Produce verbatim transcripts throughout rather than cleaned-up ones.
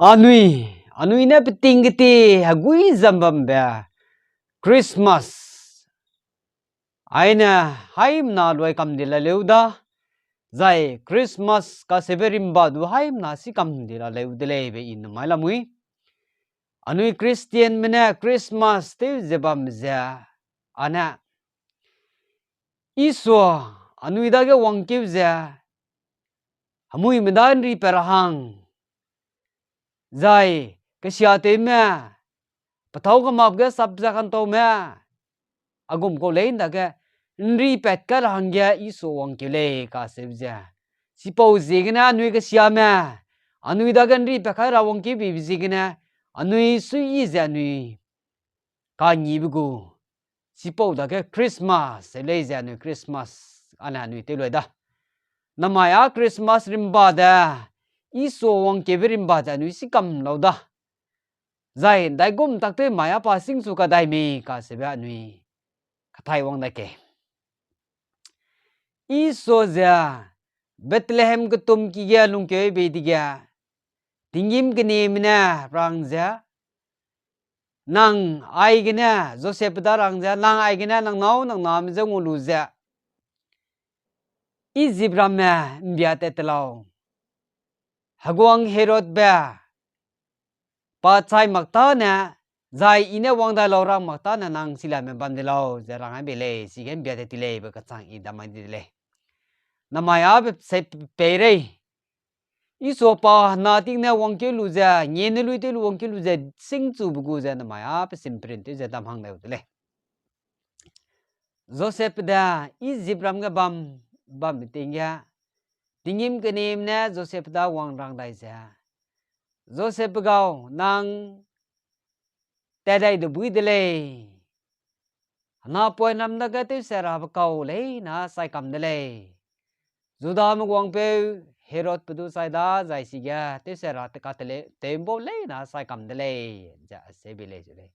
Anui, anui ne peting keti hegui zam bambe Christmas aine haimna luai kam di la leu da, zai Christmas kaseube rimba du haimna si kam di la leu de leibe i namai lamui. Anui Christianme ne Christmas tew ze bam ze, ane Isua anui dage wangkeu ze, hemuime da ’nri pat ra hang, zai kesiatewme, petâu kemap ge sap ze kantaume, a gum kau lei ’ndage ’nri pat kai ra hangge Isua wangkeu lei kaseu ze. Chipau ziegene anui kesiame, anui dage ’nri pat kai ra wangkeu bibe ziegene, anui suiyi ze anui ka'ngibe gu, chipau dage Christmas seu lei ze anui Christmas, ane anui tew lui da. Namai â Christmas rimba de, Isua wangkeube rimba ze anui si kam lau da. Zai ’ndaigum tak tew mai â pa singchu kadai mei kaseube anui kathai wang dai kei. Isua ze Bethlehem ketumki ge lungkeu bei dege, tinggîm keneme ne rang ze, nang aigene, Josepbe da rang ze, nang aigene nang nâu nang name je ngua lu ze, Ijip ramme ’mbia tat te lau. Heguang Herodbe pa chai mak tâne, zai I ne wang dai lau rang mak tâne nang silame bam de lau ze rang ai bei lei, chige ’mbia tat ti leibe kachang I damai di de lei. Namai â pe-, se peirei. Isua pa hena ting ne wangkeu lu ze, ngiene lui tew lu wangkeu lu ze, singchube gu ze namai â pe simperin tew ze dam hang dai u de lei. Josepbe de Ijip ram ge bam, bambe ting ge, tinggîm keneme ne Josepbe da wang rang dai ze, Josepbe gau, nang tat dai de buî de lei. Hena poinram dage tewse rabe kau leine sai kam de lei. Judame guangpeu Herodbe du chai da zai chige tewse ra te katele, tew ’mbau leine sai kam de lei, ze aseu bei lei ze lei.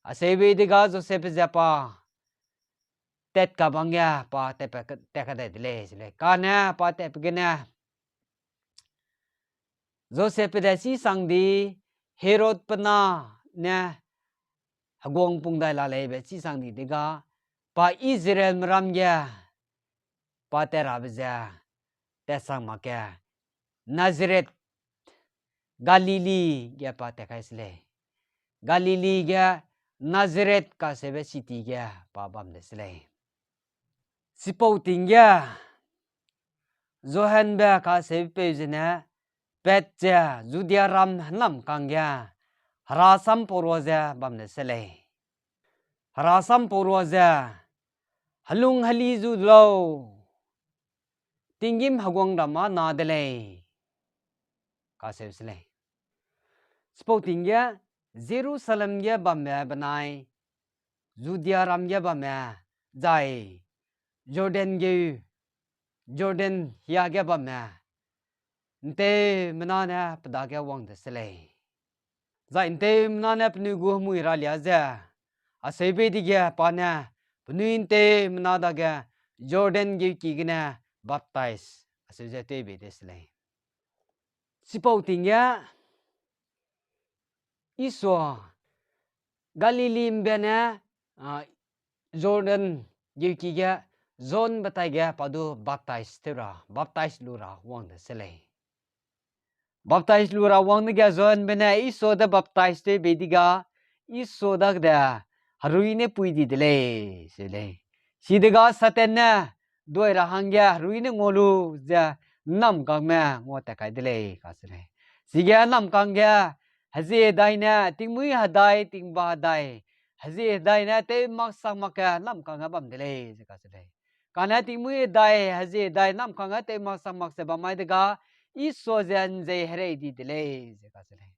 Aseu bei dega Josepbe ze pa tat kabang ge pa tat pe, tat kadai de lei ze lei. Kane pa tatpe gene Josepbe de chîsang di, Herodbe na ne heguang pung dai la leibe chîsang di dega, pa Israelme ram ge pa tat rabe ze, tatsang mak ge, Nazareth, Galili ge pa tat kai se lei. Galili ge Nazareth kaseube city ge pa bam de se lei. Chipau ting ge Johanbe kaseupeu zene pat ze Judia ram hênamkang ge hera sampau rua ze bam de se lei. Hera sampau rua ze, helung heli zu de lau, tinggîm heguangram â na de lei, kaseu se lei. Chipau ting ge Jerusalem ge bamme benai Judia ram ge bamme, zai Jordan geu, Jordan hia ge bamme ’nteumena ne pe dage wang de se lei. Zai ’nteumena ne penui gu hemui ralia ze, aseu bei dege pa ne penui ’nteumena dage Jordan geuki gene baptize aseu ze tew bei de se lei. Chipau ting ge Isua Galili ’mbe ne, a, Jordan geuki ge Johnbe tai ge pa du baptize tew ra, baptize lu ra wang de se lei. Baptize lu ra wang dege Johnbe ne Isua de baptize tew bei dega, Isua dagde herui ne pui di de lei, se lei. Chidega Satan ne dui ra hangge herui ne ngua lu ze ’nnamkangme ngua tat kai de lei, kase lei. Chige ’nnamkang ge hezie hedai ne, tingmuî hedai, tingba hedai, hezie hedai ne tew mak sang mak ge ’nnamkang ge bam de lei, ze kase lei. Kane tingmuî hedai, hezie hedai ’nnamkang ge tew mak sang mak ze bam mai dega, Isua ze ’nzei herei di de lei, ze kase lei.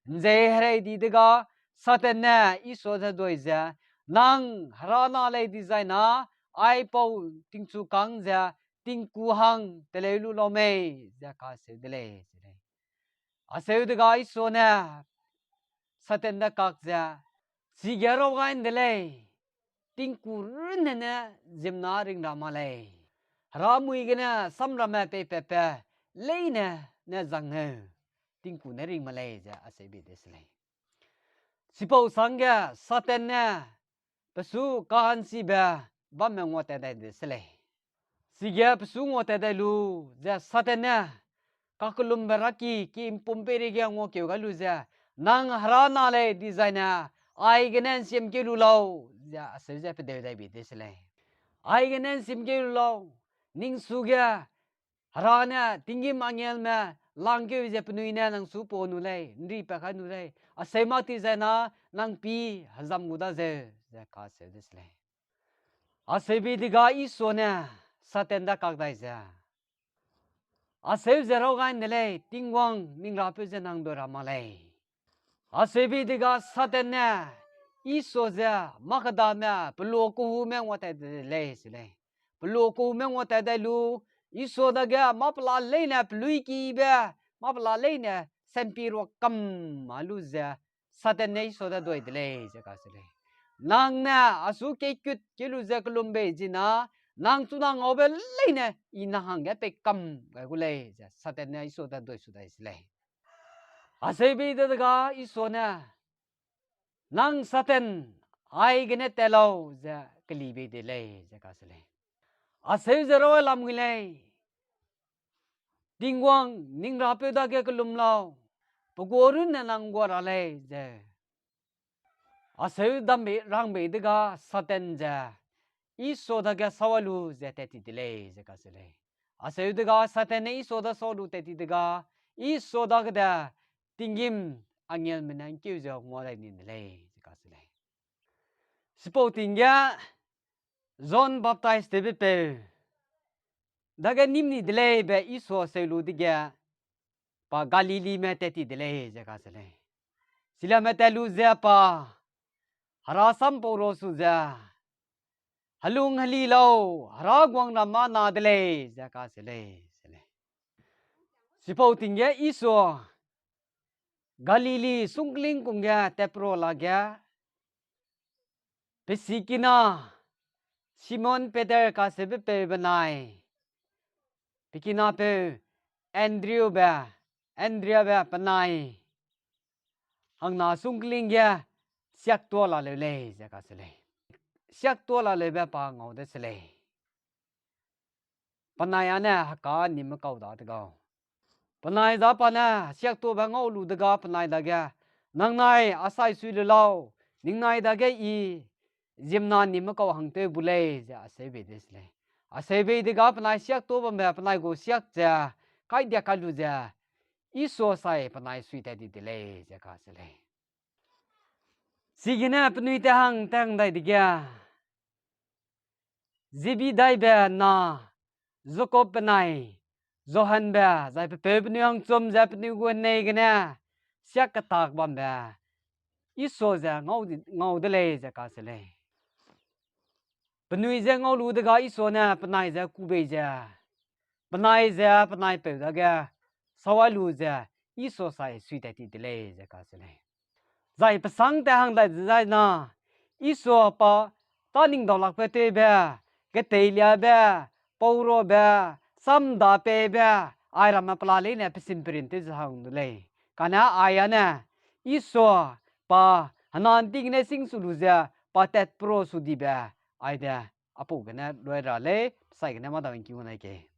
’Nzei herei di dega, Satan ne Isua ze dui ze, nang Hera na lei dizai na, aipau tingchukâng ze tingku hang teleu lu lau mei, ze kaseu de lei, ze lei. Aseu dega Isua ne Satan de kak ze, chige raw gai ’nde lei, tingku runne ne ziemmena ring ra mak lei. Hera mui gene samramme peipatbe, leine ne zang heu, tingku ne ring mak lei ze acheu bei de se lei. Chipau sangge Satan ne pe su ka'nchibe bamme nguatat dai de se lei. Chige pe su nguatat dai lu ze Satan ne kakellumbe raki ki ’mpum peireige nguakeu gai lu ze, nang Hera na lei dizaine, aigene ’nsimkeu lu lau, ze acheu ze pedeu dai bei de se lei. Aigene ’nsimkeu lu lau, ning suge Hera ne tinggîm angelme langkeu ze penui ne nang su pa nu lei, ’nri pa kai nu lei, acheu mak ti zai na nang pî hezam gu da zeu, ze kacheu de se lei. Acheu bei dega Isua ne Satan da kak dai ze, acheu ze raw gai ’nde lei, Tingwang ning Rapeu ze nang dui ra mak lei. Acheu bei dega Satan ne Isua ze mâ kedame pelua kehume nguatat de lei se lei. Pelua kehume nguatat dai lu, Isua dage mâ pela leine peluikibe, mâ pela leine sampi ruak kam ma lu ze, Satan ne Isua da dui de lei ze kacheu lei. Nang ne asu keikut keu lu ze kellum bei zina, nang chuna ngaube leine I nang hangge pei kam gai gu lei ze Satan ne Isua da dui su dai se lei. Acheu bei de dega Isua ne, nang Satan, aigene tat lau ze keli bei de lei ze kacheu lei. Acheu ze raw lam gui lei, Tingwang ning Rapeu dage kellum lau, pe gua runne nang gua ra lei ze. Acheu dam bei rang bei dega Satan ze Isua dage sâu lu ze tat ti de lei ze kacheu lei. Acheu dega Satan ne Isua da sâu lu tat ti dega, Isua dage de tinggîm angelme ne ’ngkeu ze ngua dai ni de lei ze kacheu lei. Chipau ting ge John baptize tewbe peu dage nîm ni de lei be Isua seu lu dege, pa Galilime tat ti de lei ze kacheu lei. Chilame tat lu ze pa Hera sam pau ra su ze, helung heli lau, Hera guangram mâ na de lei ze kacheu lei, se lei. Chipau ting ge Isua Galili sungkling kum ge tatpro lage, pe sikina Simon Peter kacheube peu benai, pe kinapeu Andrew be, Andrea be penai, hangna sungkling ge siaktua laleu lei ze kacheu lei. Siaktua laleube pa ngau de se lei. Penai â ne heka nîm kau da de gau. Penai za pa ne siaktuabe ngau lu dega penai dage, nangnai a sai sui lu lau, ningnai dage I ziemmena nîm kau hangtew bu lei ze acheu bei de se lei. Acheu bei dega penai siaktua bambe penai gu siak ze, kaidia kai lu ze, Isua sai penai sui tat di de lei ze kacheu lei. Chigene penui tehang tehang dai dege, Zebedaibe na Jakob benai Johanbe, zai pe peu penui hangchum ze penui gu henei gene siak ketak bambe Isua ze ngau di, ngau de lei ze kacheu lei. Penui je ngau lu dega Isua ne penai je ku bei ze, penai ze penai peu dage sawai lu ze Isua sai sui tat ti de lei ze kacheu lei. Zai pesang tehang dai dezai na, Isua pa tâ ning daulakbe tewbe, geteiliabe, paurobe, samda peibe, airamme pela leine pesin perin tew ze hang du lei. Kane aia ne, Isua pa henan ting gene sing su lu ze, pa tat pro su dibe, aide apau gene lui ra lei, sai gene mâ dau ngki gu nai ke.